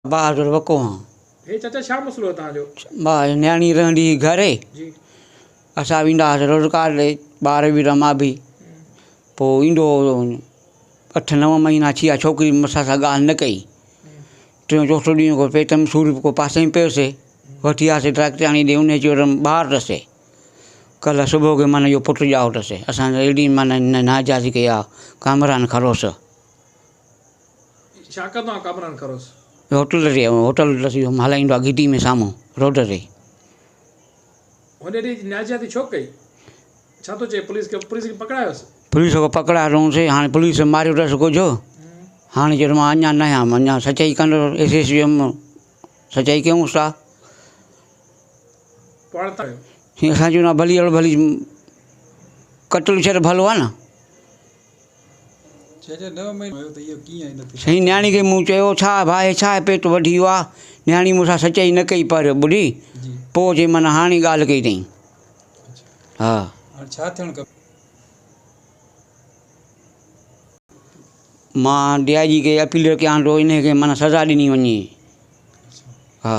بهادر وڪو هان. هي چاچا ڇا مسئلو آهي توهان جو؟ ڀاء نياڻي رهندي هئي گهر جي. اسان ويندا هئاسين روزگار ڏي ٻار به ته مان به پوء ايندو هو اٺ نو مهينا ٿي ويا ڇوڪري مون سان ڳالهه نه ڪئي ٽيون چوٿون ڏينهن ڪو پيٽ ۾ سور ڪو پاسي ۾ پيوسي وٺي آياسين ڊاڪٽرياڻي ڏي ان چيو ته ٻار اٿس ڪلهه صبح کي معنيٰ اهو پٽ ڄائو اٿس اسان اهڙي معنيٰ ناجائزي ڪئي آهي ڪامران خروس. ڇا ڪندو آ ڪامران خروس؟ هوٽل تي هوٽل اٿس اهو هلائيندو آ گهٽي ۾ سامهون روڊ تي. هن ايڏي ناجائزي ڇو ڪئي؟ ڇا ٿو چئي پوليس کي پوليس کي پڪڙايوس؟ پوليس کي پڪڙايوس هاڻي پوليس ماريو اٿس ڪجهه هاڻي چيو مان اڃا نه آهيان اڃا سچائي ڪندو ايس ايس پي سچائي ڪيونس ٿا. پاڻ تان اسان چيو نه ڀلي اهڙو ڀلي قتل ٿئي ته ڀلو آ نه. سائين نياڻي کي مون چيو ڇا ڀاء هي ڇا آهي پيٽ وڍي ويو آ نياڻي مون سان سچائي نه ڪئي پر ٻڍي پوء چئي معنيٰ هاڻي ڳالهه ڪئي اٿئي ها. مان ڊي I جي کي اپيل ڪيان ٿو انهي کي معنيٰ سزا ڏني وڃي ها.